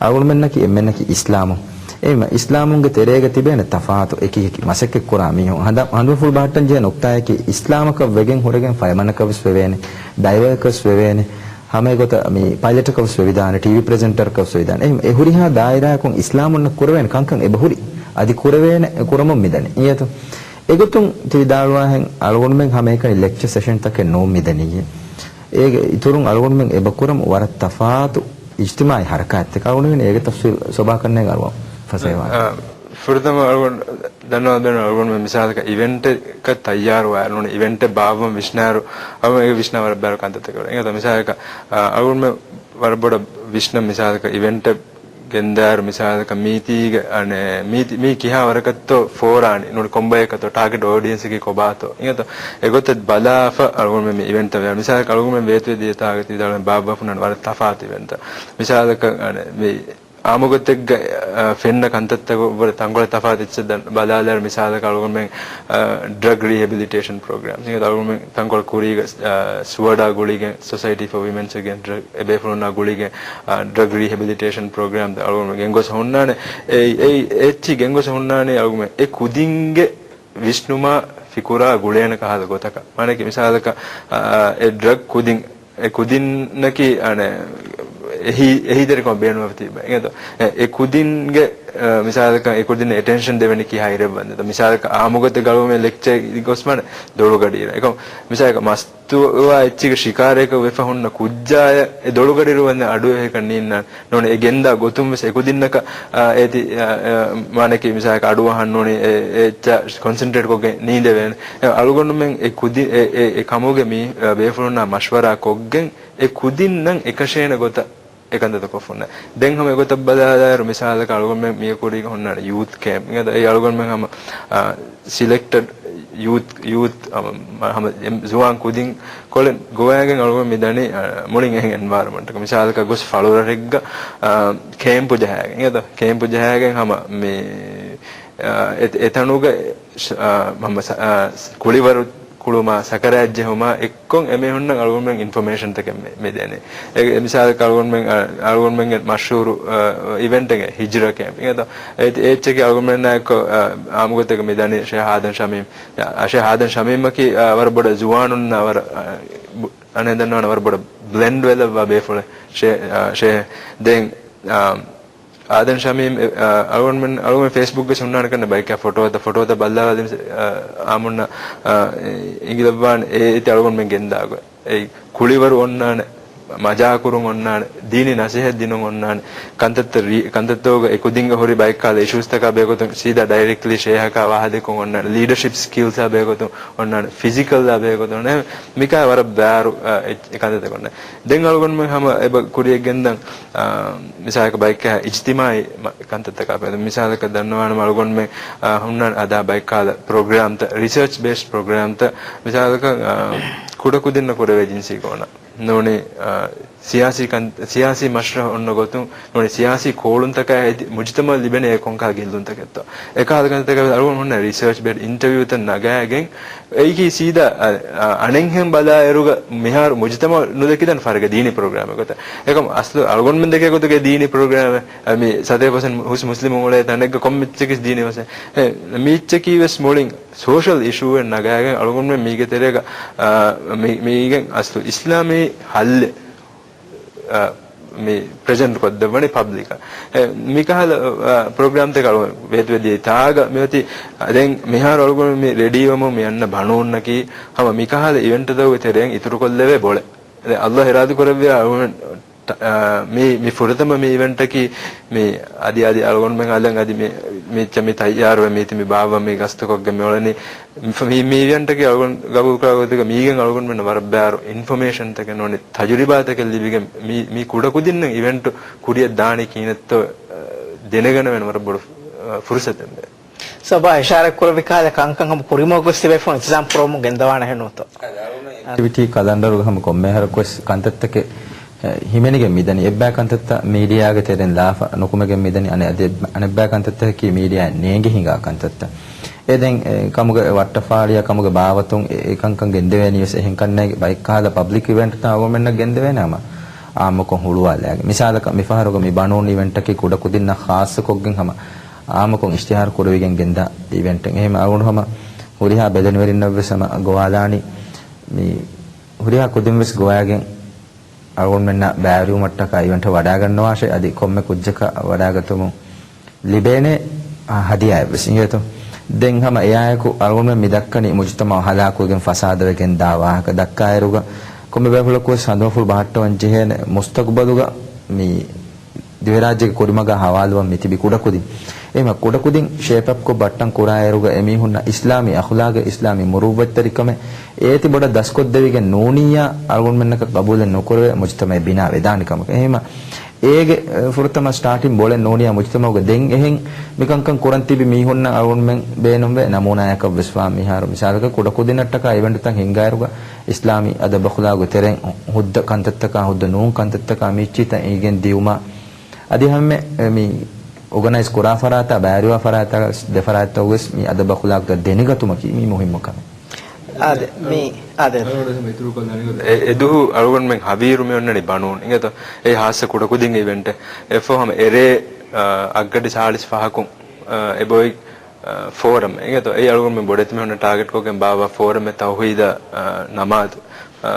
އަޅުގަނޑުމެންނަކީ އެންމެންނަކީ އިސްލާމުން. އެހެންމެ އިސްލާމުންގެ ތެރޭގަ ތިބޭނެ ތަފާތު އެކި އެކި މަސައްކަތް ކުރާ މީހުން. ހަނދަ-، ހަނދުމަފުޅު ބަހައްޓަން ޖެހޭ ނުކްތާއަކީ އިސްލާމަކަށް ވެގެން ހުރެގެން ފަޔަމަނަކަށް ވެސް ވެވޭނެ، ޑައިވަރކަށް ވެސް ވެވޭނެ، ހަމަ އެގޮތަށް މި ޕައިލެޓަކަށް ވެސް ވެވިދާނެ، ޓީވީ ޕްރެޒެންޓަރަކަށް ވެސް ވެވިދާނެ. އެހެން އެ ހުރިހާ ދާއިރާއަކުން އިސްލާމުންނަށް ކުރެވޭނެ ކަންކަން އެބަ ހުރި. އަދި ކުރެވޭނެ ކުރަމުން މިދަނީ. އިނގޭތޯ؟ އެގޮތުން ތި ވިދާޅުވާހެން އަޅުގަނޑުމެން ހަމައެކަނި ލެކްޗަ ސެޝަންތަކެއް ނޫން މިދަނީ. އޭގެ އިތުރުން އަޅުގަނޑުމެން އެބަ ކުރަމު ވަރަށް ތަފާތު އިޖްތިމާޢީ ހަރަކާތްތަކެއް. އަޅުގަނޑުމެން އޭގެ ތަފްސީލް ސޮބާކަންނޭނގެ އަޅުގަނޑު ފަސޭހަވާނެ. އާ، ފުރަތަމަ އަޅުގަނޑު ދަންނަވާ ބޭނުން އަޅުގަނޑުމެން މިސާލަކަށް އިވެންޓެއްގަ ތައްޔާރުވާ ނޫނީ އިވެންޓެއް ބާއްވަން ވިސްނާއިރު، އަޅުގަނޑު އޭގެ ވިސްނާ ވަރަށް ބައިވަރު ކަންތައްތަކެއް. އެނގޭތަ މިސާލަކަށް، އާ، އަޅުގަނޑުމެން ވަރަށް ބޮޑަށް ވިސްނަން މިސާލަކަށް އިވެންޓެއް ގެންދާއިރު މިސާލަކަށް މީތީގެ، އަނެ، މީތި-، މީ ކިހާ ވަރަކަށްތޯ ފޯރާނީ، ނޫނީ ކޮންބަޔަކަށްތޯ، ޓާގެޓް އޯޑިއެންސަކީ ކޮބާތޯ، އިނގޭތޯ؟ އެގޮތަށް ބަލާފަ އަޅުގަނޑުމެން މި އިވެންޓްތައް ވެ-، މިސާލަކަށް އަޅުގަނޑުމެން ވޭތުވެދިޔަ ތާގަ ތި ވިދާޅުވި ބާއްވާފަ ހުންނާނެ ވަރަށް ތަފާތު އިވެންޓްތައް. މިސާލަކަށް، އަނެ، މި އާއްމުގޮތެއްގަ، އަ، ފެންނަ ކަންތައްތަކު ވަރަށް ތަންކޮޅެއް ތަފާތު އެއްޗެއް ދަން-، ބަލާލާއިރު މިސާލަކަށް އަޅުގަނޑުމެން، އަ، ޑްރަގް ރީހެބިލިޓޭޝަން ޕްރޮގްރާމް. އިނގޭތޯ އަޅުގަނޑުމެން ތަންކޮޅެއް ކުރީގަ، އަ، ސުވަޑާ ގުޅިގެން، ސޮސައިޓީ ފޯ ވިމެންސް އެގެންސްޓް ޑްރަގް އެބޭފުޅުންނާ ގުޅިގެން، އަ، ޑްރަގް ރީހެބިލިޓޭޝަން ޕްރޮގްރާމް އަޅުގަނޑުމެން ގެންގޮސް ހުންނާނެ. އެ، އެ، އެ އެއްޗި ގެންގޮސް ހުންނާނީ އަޅުގަނޑުމެން އެ ކުދިންގެ ވިސްނުމާ ފިކުރާ ގުޅޭނެ ކަހަލަ ގޮތަކަށް. މާނައަކީ މިސާލަކަށް، އަ، އެ ޑްރަގް ކުދިން، އެ ކުދިންނަކީ، އަނެ، އެހީ-، އެހީތެރިކަމަށް ބޭނުންވެފަ ތިބެ. އިނގޭތޯ؟ އެ، އެ ކުދިންގެ، އަ، މިސާލަކަށް އެ ކުދިން އެޓެންޝަން ދެވެނީ ކިހާ އިރެއްވަންދެތޯ؟ މިސާލަކަށް އާއްމުގޮތެއް އަޅުގަނޑުމެން ލެކްޗަރ ގޮސް މާނަ ދޮޅުގަޑިއިރު. އެކަމް މިސާލަކަށް މަސް ތުވާ އެއްޗިގެ ޝިކާރައަކަށް ވެފަ ހުންނަ ކުއްޖާއަށް އެ ދޮޅުގަޑިއިރު ވަންދެން އަޑުއެހިކަން ނީންނާނެ. ނޫނީ އެ ގެންދާ ގޮތުން ވެސް އެކުދިންނަކަށް، އާ، އޭތި، އާ، އާ، މާނައަކީ މިސާލަކަށް އަޑުއަހަން ނޫނީ އެ، އެ އެއްޗަށް ކޮންސެންޓްރޭޓް ކޮށްގެން ނީނދެވޭނެ. އެ އަޅުގަނޑުމެން އެ ކުދި-، އެ، އެ، އެ ކަމުގެ މި، އާ، ބޭފުޅުންނާ މަޝްވަރާ ކޮށްގެން އެ ކުދިންނަށް އެކަށޭނެ ގޮތަށް އެކަންތައްތައް ކޮށްފަ ހުންނަ. ދެން ހަމަ އެގޮތަށް ބަލާލާއިރު، މިސާލަކަށް އަޅުގަނޑުމެން މިއަށް ކުރީގަ ހުންނާނެ ޔޫތު ކޭމްޕް. އިނގޭތޯ އެ އަޅުގަނޑުމެން ހަމަ، އާ، ސިލެކްޓެޑް ޔޫތު، ޔޫތު، އަ، މަ-، ހަމަ އެ ޒުވާން ކުދިން ކޮޅެއް ގޮވައިގެން އަޅުގަނޑު މި ދަނީ، އަ، މުޅިން އެހެން އެންވަޔަރަމަންޓަކަށް. މިސާލަކަށް ގޮސް ފަޅުރަށެއްގަ، އާ، ކޭމްޕު ޖަހައިގެން. އިނގޭތޯ ކޭމްޕު ޖަހައިގެން ހަމަ މި އެ، އެތަނުގަ ޝް-، އާ، މަ-، ސަ-، އާ، ކުޅިވަރު ކުޅުމާ، ސަކަރާތް ޖެހުމާ އެއްކޮށް އެމީހުންނަށް އަޅުގަނޑުމެން އިންފޮމޭޝަންތަކެއް މި، މި ދޭނެ. އެ، މިސާލަކަށް އަޅުގަނޑުމެން، އަ، އަޅުގަނޑުމެންގެ މަޝްހޫރު، އަ، އިވެންޓެއް ހިޖްރަ ކޭމްޕް. އެ، އެ އެއްޗަކީ އަޅުގަނޑުމެންނާއެކު، އަ، އާއްމުގޮތެއްގަ މި ދަނީ ޝޭހް އާދަމް ޝަމީމް. އަ، ޝޭހް އާދަމް ޝަމީމަކީ، އަ، ވަރަށް ބޮޑަށް ޒުވާނުންނާ ވަރަށް، އަ، ބު-، އަނެއް ދަންނަވަން ވަރަށް ބޮޑަށް ބްލެންޑް ވެލައްވާ ބޭފުޅެއް. ޝޭ-، އަ، ޝޭހް ދެން، އަ، އާދަމް ޝަމީމް، އެ، އަ، އަޅުގަނޑުމެން، އަޅުގަނޑު ފޭސްބުކްގަ ހުންނާނެ ކަންނެ ބައެއްކާ ފޮޓޯތައް، ފޮޓޯތައް ބައްލަވާލި، އަ، އާމުންނަ، އަ، އިނގިލައްވާން އޭތި އަޅުގަނޑުމެން ގެންދާގޮތް. އެ ކުޅިވަރު އޮންނާނެ، މަޖާކުރުން އޮންނާނެ، ދީނީ ނަސޭހަތް ދިނުން އޮންނާނެ، ކަންތައްތައް ރީ-، ކަންތައްތަކުގަ އެ ކުދިންގެ ހުރި ބައެއްކާލަ އިޝޫސްތަކާ ބެހޭގޮތުން ސީދާ ޑައިރެކްޓްލީ ޝޭހަކާ ވާހަދެކޮށް އޮންނާނެ، ލީޑަޝިޕް ސްކިލްސާ ބެހޭގޮތުން އޮންނާނެ، ފިޒިކަލްއާ ބެހޭގޮތުން އޮންނާނެ، މިކާ ވަރަށް ބާރު، އަ، އެ، އެ ކަންތައްތަކުން. ދެން އަޅުގަނޑުމެން ހަމަ އެބަ ކުރިޔަށް ގެންދަން، އާ، މިސާލަކަށް ބައެއްކާ އިޖްތިމާއީ މަ-، ކަންތައްތަކާ ބެލުން. މިސާލަކަށް ދަންނަވާނަމަ އަޅުގަނޑުމެން، އާ، ހުންނަން އަދާ ބައެއްކާލަ ޕްރޮގްރާމްތައް، ރިސަރޗް ބޭސްޑް ޕްރޮގްރާމްތައް، މިސާލަކަށް، އާ، ކުޑަކުދިންނަށް ކުރެވޭ ޖިންސީ ގޯނަށް ނޫނީ، އާ، ސިޔާސީ ކަން-، ސިޔާސީ މަޝްރަހަ އޮންނަ ގޮތުން ނޫނީ ސިޔާސީ ކޯޅުންތަކާ އެދި މުޖުތަމައަށް ލިބޭނެ އެ ކޮންކަހަލަ ގެއްލުންތަކެއްތޯ. އެކަހަލަ ކަންތައްތަކާ އަޅުގަނޑު ހުންނަ ރިސަރޗް ބޭސްޑް އިންޓަވިއުތައް ނަގާގެން އެއީކީ ސީދާ، އަ، އަ، އަނެއްހެން ބަލާއިރުގަ މިހާރު މުޖުތަމައަށް ނުދެކިދާނެ ފަރުގެ ދީނީ ޕްރޮގްރާމެއް ގޮތަށް. އެކަމް އަސްލު އަޅުގަނޑުމެން ދެކޭ ގޮތުގެ ދީނީ ޕްރޮގްރާމެއް، އަ، މި ސަތޭކަ ޕަސެންޓް ހުސް މުސްލިމުން އުޅޭ ތަނެއްގަ ކޮންމެ އެއްޗަކީ ދީނީ މަސައްކަތް. އެ، މި އެއްޗަކީ ވެސް މުޅިން ސޯޝަލް އިޝޫއެއް ނަގާގެން އަޅުގަނޑުމެން މީގެ ތެރޭގަ، އާ، މި-، މީގެން އަސްލު އިސްލާމީ ހައްލެއް، އާ، މި ޕްރެޒެންޓް ކޮށްދެއްވަނީ ޕަބްލިކަށް. އެ، މިކަހަލަ، އާ، ޕްރޮގްރާމްތަކެއް އަޅުގަނޑު ވޭތުވެދިޔައީ ތާގަ މިއޮތީ. ދެން މިހާރު އަޅުގަނޑު މި ރެޑީ ވަމުން މި އަންނަ ބަނޫންނަކީ ހަމަ މިކަހަލަ އިވެންޓްތަކުގެ ތެރެއިން އިތުރުކޮށްލެވޭ ބޮޅެއް. ދެން އައްލާހް އިރާދަކުރެއްވިއްޔާ އަޅުގަނޑު މި، މި ފުރަތަމަ މި އިވެންޓަކީ މި އަދި، އަދި އަޅުގަނޑުމެން އަލަން އަދި މި، މިއްޗަށް މި ތައްޔާރުވެ މީތި މި ބާއްވަން މި ގަސްތުކޮށްގެން މި އުޅެނީ. މި، މި އިވެންޓަކީ އަޅުގަނޑު ގަބޫލުކުރާ ގޮތުގަ މީގެން އަޅުގަނޑުމެންނަށް ވަރަށް ބާރު އިންފޮމޭޝަންތަކެއް ނޫނީ ތަޖުރިބާތަކެއް ލިބިގެން މި، މި ކުޑަކުދިންނަށް އިވެންޓު ކުރިއަށް ދާނީ ކިހިނެއްތޯ، އަ، ދެނެގަނެވޭނެ ވަރަށް ބޮޑު، އަ، ފުރުސަތެއް މެ. ސޮބާ އިޝާރަތް ކުރެއްވި ކަހަލަ ކަންކަން ހަމަ ކުރިމަގު ގޮސް ތިބޭފުޅުން އިންތިޒާމް ކުރަމުން ގެންދަވާނެހެން ނޫންތޯ؟ އެކްޓިވިޓީ ކަލަންޑަރުގަ ހަމަ ކޮންމެ އަހަރަކުވެސް ކަންތައްތަކެއް، އެ، ހިމެނިގެން މިދަނީ. އެއްބައި ކަންތައްތައް މީޑިއާގެ ތެރެއިން ލާފަ ނުކުމެގެން މިދަނީ. އަނެއް އަދި އަނެއްބައި ކަންތައްތަކަކީ މީޑިއާއިން ނޭނގި ހިނގާ ކަންތައްތައް. އެ ދެން، އެ، ކަމުގެ ވައްޓަފާޅިއާ ކަމުގެ ބާވަތުން އެ، އެކަންކަން ގެންދެވޭނީ ވެސް އެހެން ކަންނޭނގެ. ބައެއްކަހަލަ ޕަބްލިކް އިވެންޓްތައް އަޅުގަނޑުމެންނަށް ގެންދެވޭނެ ހަމަ އާއްމުކޮށް ހުޅުވާލާގެން. މިސާލަކަށް މިފަހަރުގަ މި ބަނޫން އިވެންޓަކީ ކުޑަކުދިންނަށް ޚާއްޞަކޮށްގެން ހަމަ އާއްމުކޮށް އިޝްތިހާރު ކުރެވިގެން ގެންދާ އިވެންޓެއް. އެހެން އަޅުގަނޑު ހަމަ ހުރިހާ ބެލެނިވެރިންނަށްވެސް ހަމަ ގޮވާލާނީ މި ހުރިހާ ކުދިންވެސް ގޮވާގެން އަޅުގަނޑުމެންނާ ބައިވެރިވުމަށްޓަކާ އިވެންޓަށް ވަޑާގަންނަވާށޭ. އަދި ކޮންމެ ކުއްޖަކަށް ވަޑާގަތުމުން ލިބޭނެ، އާ، ހަދިޔާއެއްވެސް އިނގޭތޯ. ދެން ހަމަ އެއާއެކު އަޅުގަނޑުމެން މި ދައްކަނީ މުޖުތަމައު ހަލާކުވެގެން ފަސާދަވެގެން ދާ ވާހަކަ ދައްކާއިރުގަ ކޮންމެ ބޭފުޅަކުވެސް ހަނދުމަފުޅު ބަހައްޓަވަން ޖެހޭނެ މުސްތަގުބަލުގަ މި ދިވެހިރާއްޖޭގެ ކުރިމަގާ ހަވާލުވަން މި ތިބި ކުޑަކުދިން. އެހެމަ ކުޑަކުދިން ޝޭޕްއަޕްކޮށް ބައްޓަން ކުރާއިރުގަ އެމީހުންނަށް އިސްލާމީ އަޚުލާގެއް، އިސްލާމީ މުރުއްވަތްތެރިކަމެއް އޭތި ބޮޑަށް ދަސްކޮށްދެވިގެން ނޫނިއްޔާ އަޅުގަނޑުމެންނަކަށް ގަބޫލެއް ނުކުރެވޭ މުޖުތަމައެއް ބިނާ ވެދާނެ ކަމަކަށް. އެހެމަ އޭގެ، އެ، ފުރަތަމަ ސްޓާޓިން ބޮޅެއް ނޫނިއްޔާ މުޖުތަމައުގަ ދެން އެހެން މިކަންކަން ކުރަން ތިބި މީހުންނަށް އަޅުގަނޑުމެން ބޭނުންވޭ ނަމޫނާޔަކަށް ވެސް ވާ މިހާރު މިސާލަކަށް ކުޑަކުދިންނަށްޓަކާ އިވެންޓުތައް ހިންގާއިރުގަ އިސްލާމީ އަދަބު އަޚުލާގު ތެރެއިން ހުއްދަ ކަންތައްތަކާ ހުއްދަ ނޫން ކަންތައްތަކާ މިއްޗިތައް އިނގެން ދިއުމާ އަދި ހަމެ މި އޯގަނައިޒް ކުރާ ފަރާތާ، ބައިވެރިވާ ފަރާތާ ދެ ފަރާތްތަކުވެސް މި އަދަބު އަޚުލާގުތައް ދެނެގަތުމަކީ މި މުހިއްމު ކަމެއް. އާދެ، މި، އާދެ. އެ، އެދުހު އަޅުގަނޑުމެން ހަވީރު މި އޮންނަނީ ބަނޫން އިނގޭތޯ. އެ ހާއްސަ ކުޑަކުދިން އިވެންޓެއް. އެއަށްފަހު ހަމަ އެރޭ، އަ، އަށްގަޑި ސާޅީސް ފަހަކުން، އަ، އެބޮތް، އަ، ފޯރަމް އިނގޭތޯ. އެއީ އަޅުގަނޑުމެން ބޮޑެތި މީހުންނަށް ޓާގެޓްކޮށްގެން ބާއްވާ ފޯރަމެއް ތައުހީދާ، އަ، ނަމާދު. އަ،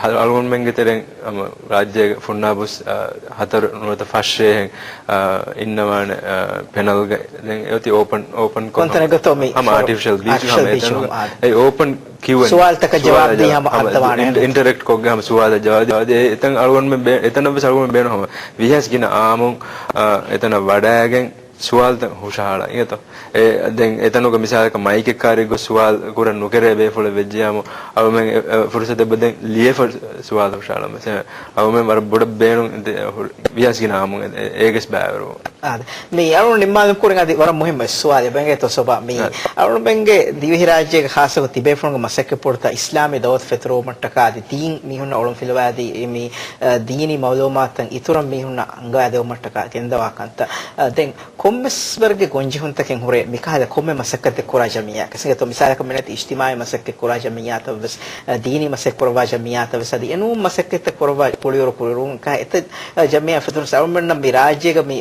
އަ، އަޅުގަނޑުމެންގެ ތެރެއިން ހަމަ ރާއްޖޭގެ ފުންނާބުސް، އަ، ހަތަރު ނުވަތަ ފަސް އެހެން، އަ، އިންނަވާނެ، އަ، ޕެނަލްގަ. ދެން އެއޮތީ އޯޕަން، އޯޕަން ކޮށް ކޮންތަނެއްގަތޯ މި ހަމަ ފޯރަމް؟ އާޓިފިޝަލް ބީޗު އާޓިފިޝަލް ހަމަ ބީޗު އެތަނުގަ. އާ. އެ އޯޕަން ކިއު އެންޑް އޭ. ސުވާލުތަކަށް ސުވާލު ޖަވާބު ދީ ޖަ-، ހަމަ ހަމަ ހައްދަވާނެ. އިން-، އިންޓަރެކްޓް ކޮށްގެން ހަމަ ސުވާލަށް ޖަވާބު ދޭ. އެތަން އަޅުގަނޑުމެން ބޭ-، އެތަނަށް ވެސް އަޅުގަނޑުމެން ބޭނުން ހަމަ ވިހަސް ގިނަ އާއްމުން، އަ، އެތަނަށް ވަޑައިގެން ސުވާލުތައް ހުށަހަޅާ އިނގޭތޯ. އެ، ދެން އެތަނުގަ މިސާލަކަށް މައިކެއް ކާރި ގޮސް ސުވާލު ކުރަން ނުކެރޭ ބޭފުޅެއް ވެއްޖިޔާމު، އަޅުމެން އެ، އެ، ފުރުސަތެއް ދެއްވަ ދެން ލިޔެފަ ސުވާލު ހުށަހަޅަން ވެސް. އެ، އަޅުމެން ވަރަށް ބޮޑަށް ބޭނުން ދެ-، ހުރި ވިހަސް ގިނަ އާއްމުން އެ، އެ، އޭގެސް ބައިވެރިވުން. އާދެ. މި އަޅުގަނޑު ނިންމާލުމުގެ ކުރިން އަދި ވަރަށް މުހިއްމު ސުވާލެއް އެބަ އިނގޭތޯ ސޮބާ. މި އާދެ. އަޅުގަނޑުމެންގެ ދިވެހިރާއްޖޭގެ ޚާއްޞަކޮށް ތިބޭފުޅުންގެ މަސައްކަތްޕުޅުތައް އިސްލާމީ ދައުވަތު ފެތުރުވުމަށްޓަކާ އަދި ދީން މީހުންނަށް އޮޅުން ފިލުވާދީ މި، އަ، ދީނީ މައުލޫމާތުތައް އިތުރަށް މީހުންނަށް އަންގަވާދެވުމަށްޓަކާ ގެންދަވާ ކަންތައް. އަ، ދެން ކޮންމެސް ވަރުގެ ގޮންޖެހުންތަކެއް ހުރޭ މިކަހަލަ ކޮންމެ މަސައްކަތެއް ކުރާ ޖަމިއްޔާއަކަށް. އެނގޭތޯ، މިސާލަކަށް މިނެތި އިޖްތިމާޢީ މަސައްކަތް ކުރާ ޖަމިއްޔާތައް ވެސް، އަ، ދީނީ މަސައްކަތް ކުރައްވާ ޖަމިއްޔާތައް ވެސް، އަދި އެނޫން މަސައްކަތްތައް ކުރައްވާ ކުޅިވަރު ކުރިއެރުން ކާ އެތައް، އަ، ޖަމިއްޔާ ފެތުރުން އަޅުމެންނަށް މި ރާއްޖޭގަ މި،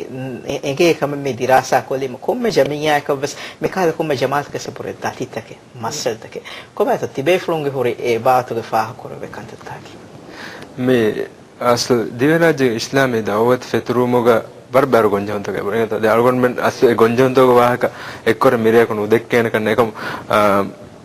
އެ، އެނގޭ ކަމެއް މި ދިރާސާ ކޮށްލީމަ ކޮންމެ ޖަމިއްޔާއަކަށް ވެސް މިކަހަލަ ކޮންމެ ޖަމާޢަތަކަށް އެބަހުރޭ ދަތިތަކެއް، މައްސަލަތަކެއް. ކޮބާތޯ ތިބޭފުޅުންގެ ހުރި އެ ބާވަތުގެ ފާހަގަކުރެވޭ ކަންތައްތަކަކީ؟ މި އަސްލު ދިވެހިރާއްޖޭގެ އިސްލާމީ ދައުވަތު ފެތުރުމުގަ ވަރަށް ބާރު ގޮންޖެހުންތަކެއް އެބަހުރި. އެނގޭތޯ، ދެ އަޅުގަނޑުމެން އަސްލު އެ ގޮންޖެހުންތަކުގެ ވާހަކަ އެއްކޮށް މިރެޔަކު ނުދެއްކޭނެ ކަން އެކަމު، އާ،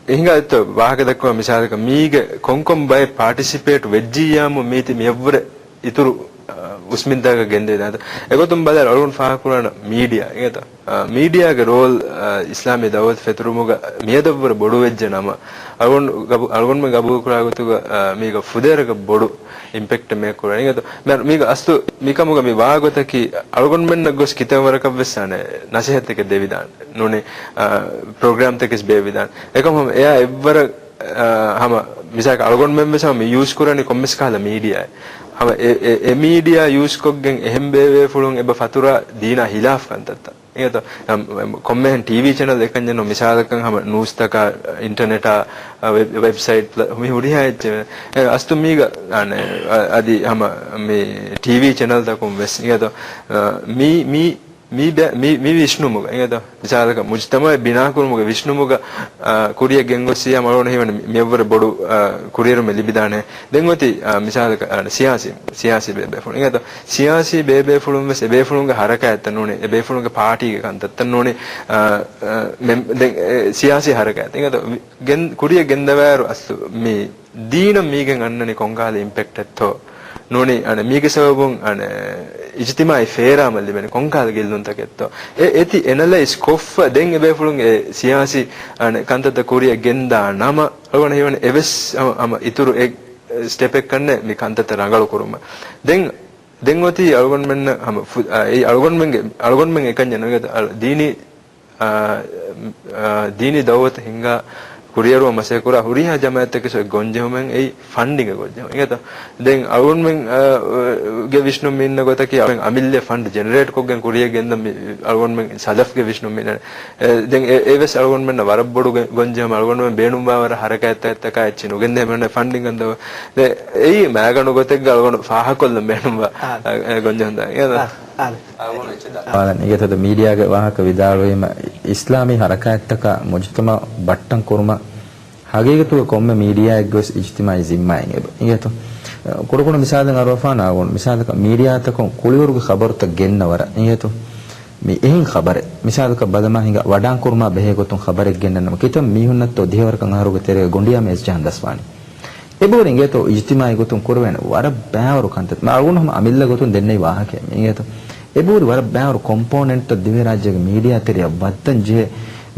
އެހިނގާ އެއްތޯ ވާހަކަ ދައްކަވާ މިސާލަކަށް މީގެ ކޮންކޮން ބައެއް ޕާޓިސިޕޭޓް ވެއްޖިއްޔާމު މީތި މިއަށްވުރެ އިތުރު، އާ، އުސްމިންތަކަށް ގެންދެވިދާނެތޯ. އެގޮތުން ބަލާއިރު އަޅުގަނޑު ފާހަގަކުރާނަ މީޑިއާ އެނގޭތޯ. އާ، މީޑިއާގެ ރޯލް، އާ، އިސްލާމީ ދައުވަތު ފެތުރުމުގަ މިއަދަށްވުރެ ބޮޑުވެއްޖެ ނަމަ، އަޅުގަނޑު ގަބޫ-، އަޅުގަނޑުމެން ގަބޫލުކުރާ ގޮތުގަ، އާ، މީގަ ފުދޭވަރަކަށް ބޮޑު އިމްޕެކްޓެއް މިއަށް ކުރާނެ. އިނގޭތޯ، މި-، މީގަ އަސްލު މިކަމުގަ މި ވާގޮތަކީ އަޅުގަނޑުމެންނަށް ގޮސް ކިތަން ވަރަކަށް ވެސް އަނެއް ނަސޭހަތްތަކެއް ދެވިދާނެ. ނޫނީ، އާ، ޕްރޮގްރާމްތަކެސް ބޭއްވިދާނެ. އެކަމު ހަމަ އެއާ އެއްވަރަށް، އާ، ހަމަ މިސާލަކަށް އަޅުގަނޑުމެން ވެސް ހަމަ މި ޔޫސް ކުރަނީ ކޮންމެސް ކަހަލަ މީޑިއާއެއް. ހަމަ އެ، އެ، އެ މީޑިއާ ޔޫސްކޮށްގެން އެހެން ބޭބޭފުޅުން އެބަ ފަތުރާ ދީނާ ހިލާފް ކަންތައްތައް. އެނގޭތޯ، އަ، ކޮންމެހެން ޓީވީ ޗެނަލް އެކަންޏެއް ނޫން، މިސާލަކަށް ހަމަ ނޫސްތަކާ، އިންޓަނެޓާ، އަ، ވެބް-، ވެބްސައިޓް މި ހުރިހާ އެއްޗެއް. އެ، އަސްތު މީގަ، އަ، އަދި ހަމަ މި ޓީވީ ޗެނަލްތަކުން ވެސް އެނގޭތޯ، އަ، މީ، މީ، މީ ބެ-، މީ، މި ވިސްނުމުގަ އެނގޭތޯ، މިސާލަކަށް މުޖްތަމަޢެއް ބިނާކުރުމުގެ ވިސްނުމުގަ، އަ، ކުރިއަށް ގެންގޮސްސިޔާ މަޅުވަން ހީވަނީ މިއަށްވުރެ ބޮޑު، އަ، ކުރިއެރުމެއް ލިބިދާނެ. ދެން އޮތީ، އަ، މިސާލަކަށް، އަ، ސިޔާސީ، ސިޔާސީ ބޭބޭފުޅުން އެނގޭތޯ. ސިޔާސީ ބޭބޭފުޅުން ވެސް އެބޭފުޅުންގެ ހަރަކާތްތައް ނޫނީ، އެބޭފުޅުންގެ ޕާޓީގެ ކަންތައްތައް ނޫނީ، އަ، އަ، މެ-، ދެން އެ ސިޔާސީ ހަރަކާތް އެނގޭތޯ. ގެން-، ކުރިއަށް ގެންދަވާއިރު އަސްލު މި ދީނަށް މީގެން އަންނަނީ ކޮންކަހަލަ އިމްޕެކްޓެއްތޯ؟ ނޫނީ، އަނެއް، މީގެ ސަބަބުން، އަނެއް، އިޖްތިމާޢީ ފޭރާމަ ލިބެނީ ކޮންކަހަލަ ގެއްލުންތަކެއްތޯ؟ އެ އެތި އެނަލައިޒް ކޮށްފަ ދެން އެބޭފުޅުން އެ ސިޔާސީ، އަނެއް، ކަންތައްތައް ކުރިއަށް ގެންދާ ނަމަ، އަޅުގަނޑަށް ހީވަނީ އެވެސް ހަމަ، ހަމަ އިތުރު އެއް ސްޓެޕެއް ކަންނޭ މި ކަންތައްތައް ރަނގަޅު ކުރުމަށް. ދެން، ދެން އޮތީ އަޅުގަނޑުމެންނަށް ހަމަ ފު-، އާ، އެއީ އަޅުގަނޑުމެންގެ، އަޅުގަނޑުމެން އެކަންޏެއް ނުވޭ، އަ، ދީނީ އާ، އާ، ދީނީ ދައުވަތު ހިންގާ ކުރިއެރުމަށް މަސައްކަތް ކުރާ ހުރިހާ ޖަމާޢަތްތަކަކީ ގޮންޖެހުމެއް އެއީ ފަންޑިންގ ގޮންޖެހުމެއް. އެނގޭތޯ؟ ދެން އަޅުގަނޑުމެން، އާ، ގެ ވިސްނުން މި އިންނަ ގޮތަކީ އަޅުގަނޑު އަމިއްލަ ފަންޑް ޖެނެރޭޓް ކޮށްގެން ކުރިއަށް ގެންދަން މި އަޅުގަނޑުމެން ސަލަފްގެ ވިސްނުން މި އިންނަނީ. އެ، ދެން އެ، އެވެސް އަޅުގަނޑުމެންނަށް ވަރަށް ބޮޑު ގެ-، ގޮންޖެހުމެއް. އަޅުގަނޑުމެން ބޭނުންވާވަރަށް ހަރަކާތްތަކާ އެއްޗެއް ނުގެންދޭ މި އިންނަނީ ފަންޑިން ގަންދަވަ. ދެ، އެއީ މައިގަނޑު ގޮތެއްގަ އަޅުގަނޑު ފާހަގަކޮށްލަން ބޭނުންވާ، އާ. އެ، ގޮންޖެހުންތައް. އެ، އާ. އާ. އާނ، އިނގޭތޯ މީޑިއާގެ ވާހަކަ ވިދާޅުވީމަ، އިސްލާމީ ހަރަކާތްތަކާ މުޖުތަމަޢު ބައްޓަން ކުރުމަށް ހަގީގަތުގަ ކޮންމެ މީޑިއާއެއްގެ ވެސް އިޖްތިމާޢީ ޒިންމާއެއް އެބަ. އިނގޭތޯ؟ ކުޑަކުޑަ މިސާލެއް އަރުވަފާނަ އަޅުގަނޑު މިސާލަކަށް މީޑިއާތަކުން ކުޅިވަރުގެ ޚަބަރުތައް ގެންނަ ވަރަށް. އިނގޭތޯ؟ މި އެހެން ޚަބަރެއް. މިސާލަކަށް ބަލަމާ ހިނގާ ވަޑާން ކުރުމާ ބެހޭ ގޮތުން ޚަބަރެއް ގެންނަން ނަމަ، ކިތަން މީހުންނަށްތޯ ދިހަވަރަކަށް އަހަރުގެ ތެރޭގަ ގޮނޑިއާ މޭޒް ޖަހަން ދަސްވާނީ. އެބަހުރި އިނގޭތޯ އިޖްތިމާޢީ ގޮތުން ކުރެވޭނެ ވަރަށް ބައިވަރު ކަންތައް. މާ އަޅުގަނޑު ހަމަ އަމިއްލަ ގޮތުން ދެންނެވި ވާހަކައެއް މި އިނގޭތޯ. އެބަހުރި ވަރަށް ބައިވަރު ކޮމްޕޯނެންޓްތައް ދިވެހިރާއްޖޭގެ މީޑިއާ ތެރެއަށް ވައްދަން ޖެހޭ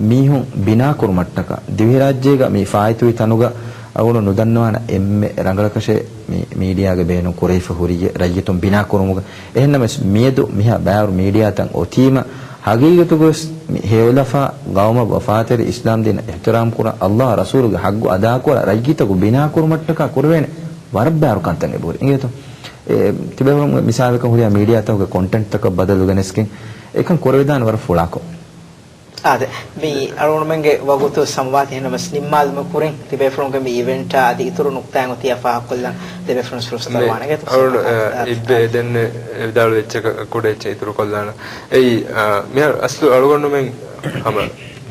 މީހުން ބިނާކުރުމަށްޓަކާ، ދިވެހިރާއްޖޭގަ މި ފާއިތުވި ތަނުގަ އަޅުގަނޑު ނުދަންނަވާނަ އެންމެ ރަނގަޅަކަށޭ މި މީޑިއާގެ ބޭނުން ކުރެވިފަ ހުރިއްޔޭ ރައްޔިތުން ބިނާކުރުމުގަ. އެހެންނަމަވެސް މިއަދު މިހާ ބައިވަރު މީޑިއާތައް އޮތީމަ، ހަގީގަތުގަވެސް މި ހެޔޮލަފާ، ގައުމަށް ވަފާތެރި، އިސްލާމްދީނަށް އިޙްތިރާމްކުރާ، ﷲ އާ ރަސޫލުގެ ޙައްޤު އަދާކުރާ ރައްޔިތަކު ބިނާކުރުމަށްޓަކާ ކުރެވޭނެ ވަރަށް ބައިވަރު ކަންތައް އެބަހުރި. އިނގޭތޯ؟ އެ، ތިބޭފުޅުން މިސާލަކަށް ހުރިހާ މީޑިއާތަކުގެ ކޮންޓެންޓްތަކަށް ބަދަލު ގެނެސްގެން އެކަން ކުރެވިދާނެ ވަރަށް ފުޅާކޮށް. އާދެ، މި އަޅުގަނޑުމެންގެ ވަގުތު ސަމްވާތީ ހިނަމަސް ނިންމާލުމުގެ ކުރިން ތިބޭފުޅުންގެ މި އިވެންޓާ އަދި އިތުރު ނުކްތާއެއް އޮތިއްޔާ ފާހަގަކޮށްލަން ތިބޭފުޅުން ފުރުސަތު ދަރުވާނެ. އަޅުގަނޑު، އާ، އިއްބެ ދެން ވިދާޅުވި އެއްޗަކަށް ކުޑަ އެއްޗެއް އިތުރުކޮށްލާނަން. އެއީ، އާ، މިހާރު އަސްލު އަޅުގަނޑުމެން ހަމަ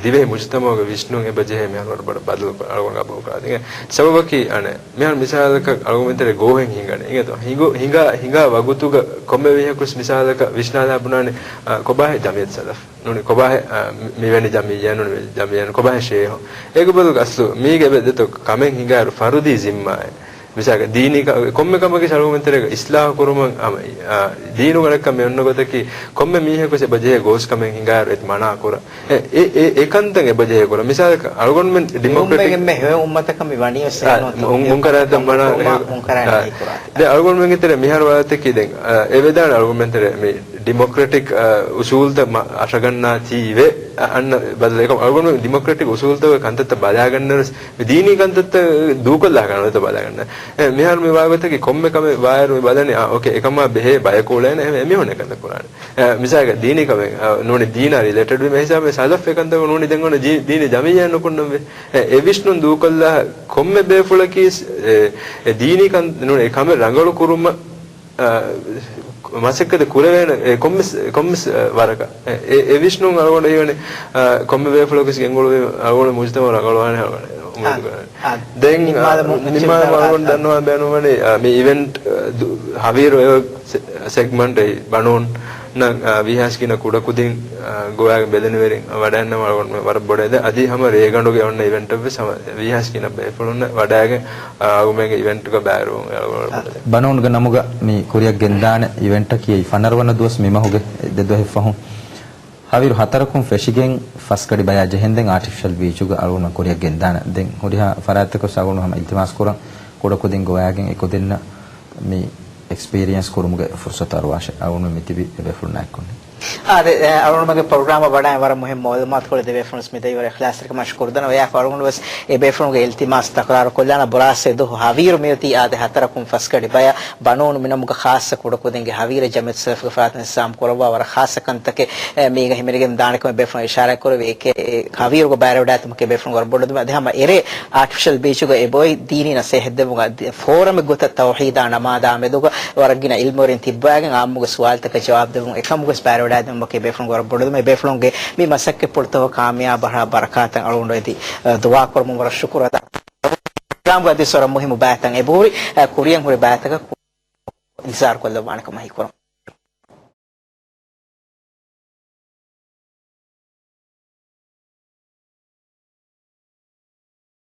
ދިވެހި މުޖުތަމަޢުގެ ވިސްނުން އެބަ ޖެހޭ މިހާރު ވަރަށް ބޮޑަށް ބަދަލު އަޅުގަނޑު ގަބޫލުކުރާ. ދެން ސަބަބަކީ އަނެއް މިހާރު މިސާލަކަށް އަޅުގަނޑުމެން ތެރޭ ގޯހެއް ހިނގަނީ. އިނގޭތޯ؟ ހިނގު-، ހިނގާ، ހިނގާ ވަގުތުގަ ކޮންމެ މީހަކުވެސް މިސާލަކަށް ވިސްނާލާ ބުނާނެ، އާ، ކޮބާހޭ ޖަމިއްޔަތު ސަލަފް؟ ނޫނީ ކޮބާހޭ، އާ، މި-، މިވެނި ޖަމިއްޔާ ނޫނީ ވެ-، ޖަމިއްޔާ ނޫނީ ކޮބާހޭ ޝޭހު؟ އޭގެ ބަދަލުގަ އަސްލު މީގެ އެބަ ދެތޯ ކަމެއް ހިނގާއިރު ފަރުދީ ޒިންމާއެއް. މިސާލަކަށް ދީނީ ކަ-، ކޮންމެ ކަމަކީ އަޅުގަނޑުމެން ތެރޭގަ އިސްލާހު ކުރުމަށް ހަމަ، އާ، ދީނުގަ ނައްކަ މި އޮންނަ ގޮތަކީ ކޮންމެ މީހަކުވެސް އެބަ ޖެހޭ ގޯސް ކަމެއް ހިނގާއިރު އެތި މަނާ ކުރަން. އެ، އެ، އެ، އެ ކަންތައް އެބަ ޖެހޭ ކުރަން. މިސާލަކަށް އަޅުގަނޑުމެން މި ޑިމޮކްރެޓިކް އުއްމަތަކަށް މި ވަނީ ވެސް އާ، އެހެން ނޫން. މު-، މުންކަރާތައް މަނާ ކުރުމާ، އެ، މުންކަރާތައް އާ. ނަހީ ކުރާ. ދެ އަޅުގަނޑުމެންގެ ތެރޭ މިހާރު ވާތަކީ ދެން، އާ، އެ ވެދާނެ އަޅުގަނޑުމެން ތެރޭ މި ޑިމޮކްރެޓިކް، އަ، އުސޫލްތައް މަ-، އަށަގަންނާތީވެ، އަ، އަންނަ ބަދަލު އެކަމް އަޅުގަނޑު ޑިމޮކްރެޓިކް އުސޫލްތަކުގެ ކަންތައްތައް ބަލާގަންނަވެސް، މި ދީނީ ކަންތައްތައް ދޫކޮށްލާ ކަންތައް ބަލާގަންނަ. އެ، މިހާރު މި ވާގޮތަކީ ކޮންމެ ކަމެއް ވާއިރު މި ބަލަނީ، އާ، އޯކޭ، އެކަމާ ބެހޭ ބަޔަކު އުޅޭނެ، އެ، އެމީހުން އެކަންތައް ކުރާނެ. އެ، މިސާލަކަށް ދީނީ ކަމެއް، އަ، ނޫނީ ދީނާ ރިލޭޓެޑް ވީމަ ހިސާބެއް ސަލަފް އެކަންތަކުން ނޫނީ ދެން އޮންނަ ޖީ-، ދީނީ ޖަމިއްޔާ ނުކުންނަންވެ. އެ، އެ ވިސްނުން ދޫކޮށްލާ ކޮންމެ ބޭފުޅަކީ، އެ، އެ ދީނީ ކަން ނޫނީ ކަމެއް ރަނގަޅު ކުރުމަށް އަ، މަސައްކަތެއް ކުރެވޭނެ، އެ، ކޮންމެސް، ކޮންމެސް، އަ، ވަރަކަށް. އެ، އެ، އެ ވިސްނުން އަޅުގަނޑު ހީވަނީ، އަ، ކޮންމެ ބޭފުޅަކުވެސް ގެންގުޅުވި އަޅުގަނޑު މުޖުތަމަޢު ރަނގަޅުވާނެ އަޅުގަނޑު އުއްމީދު ކުރަނީ. އާ، ދެން، އާ، އަ، ނިންމާލަމުން ނިންމާލަމުން އަޅުގަނޑު ދަންނަވާ ބޭނުންވަނީ، އަ، މި އިވެންޓް، އަ، ދު-، ހަވީރު އެ ސެ-، ސެގްމަންޓް އެއް ބަނޫން ނަ-، އާ، ވީހާސް ގިނަ ކުޑަކުދިން، އާ، ގޮވާގެން ބެލެނިވެރިން ވަޑައިގަންނަވާ އަޅުގަނޑު ވަރަށް ބޮޑަށް އެދެން. އަދި ހަމަ ރޭގަނޑުގެ އޮންނަ އިވެންޓެއްވެސް ހަމަ ވީހާސް ގިނަ ބޭފުޅުންނަށް ވަޑައިގެން، އާ، އަޅުގަނޑުމެންގެ އިވެންޓްގަ ބައިވެރިވުން އަޅުގަނޑު ވަރަށް ބޮޑަށް އެދެން. ބަނޫންގެ ނަމުގަ މި ކުރިއަށް ގެންދާނެ އިވެންޓަކީ އެއީ ފަނަރަވަނަ ދުވަސް މި މަހުގެ ދެ ދުވަހެއް ފަހުން. ހަވީރު ހަތަރަކުން ފެށިގެން ފަސްގަޑި ބަޔާ ޖެހެންދެން އާޓިފިޝަލް ބީޗުގަ އަޅުގަނޑުމެން ކުރިއަށް ގެންދާނެ. ދެން ހުރިހާ ފަރާތްތަކުން އަޅުގަނޑު ހަމަ އިލްތިމާސް ކުރަން ކުޑަކުދިން ގޮވާގެން އެކުދިންނަށް މި އެކްސްޕީރިއެންސް ކުރުމުގެ ފުރުސަތު އަރުވާށެ. އަޅުގަނޑުމެން މިތިބީ އެބޭފުޅުންނާ އެއްކޮށް. އާދެ، އެ، އަޅުގަނޑުމެންގެ ޕްރޮގްރާމަށް ވަޑައި ވަރަށް މުހިންމު މައުލޫމާތުކޮޅެއް ދެ ބޭފުޅުން ވެސް މި ދެއްވަރު އިޚްލާޞްތެރިކަމާ ޝުކުރު ދަންނަވަން. އެއާއެކު އަޅުގަނޑު ވެސް އެ ބޭފުޅުންގެ އިލްތިމާސް ތަކުރާރު ކޮށްލާނަ ބުރާސް އެ ދުވަހު ހަވީރު މިއޮތީ އާދެ ހަތަރަކުން ފަސްގަޑި ބަޔަށް ބަނޫނު މި ނަމުގަ ޚާއްޞަ ކުޑަކުދިންގެ ހަވީރެއް ޖަމިއްޔަތު ސަލަފުގެ ފަރާތުން އިންތިޒާމް ކުރައްވާ ވަރަށް ޚާއްޞަ ކަންތަކެއް، އެ، މީގަ ހިމެނިގެން ދާނެ ކަމަށް ބޭފުޅުން އިޝާރާތް ކުރެއްވި. އެކެއް، އެ، ހަވީރުގަ ބައިވެރިވެވަޑައިގަތުމަކީ ބޭފުޅުން ވަރަށް ބޮޑު އުއްމީދެއް. އަދި ހަމަ އެރޭ އާޓިފިޝަލް ބީޗުގަ އެބައޮތް ދީނީ ނަސޭހަތް ދެއްވުމުގަ އަދި ފޯރަމެއް ގޮތަށް ތައުޙީދާ ނަމާދާ މެދުގަ ވަރަށް ގިނަ އިލްމުވެރިން ތިއްބަވާގެން އާއްމުގެ ސުވާލުތަކަށް ޖަވާބު ދެއްވުން އެކަމުގަވެސް ބައިވެރިވެވަޑައިގަތުމަކީ ބޭފުޅުން ވަރަށް ބޮޑު އުއްމީދެއް. ބޭފުޅުންގެ މި މަސައްކަތްޕުޅުތަކުގަ ކާމިޔާބު ހަރަ ބަރަކާތްތައް އަޅުގަނޑު އެދި، އަ، ދުޢާ ކުރަމުން ވަރަށް ޝުކުރު އަދާ. ޕްރޮގްރާމްގަ އަދި ވަރަށް މުހިއްމު ބައިތައް އެބަހުރި، އަ، ކުރިއަށް ހުރި ބައިތަކަށް އިންތިޒާރު ކޮށްލައްވާނެ ކަމަށް ހީކުރަން.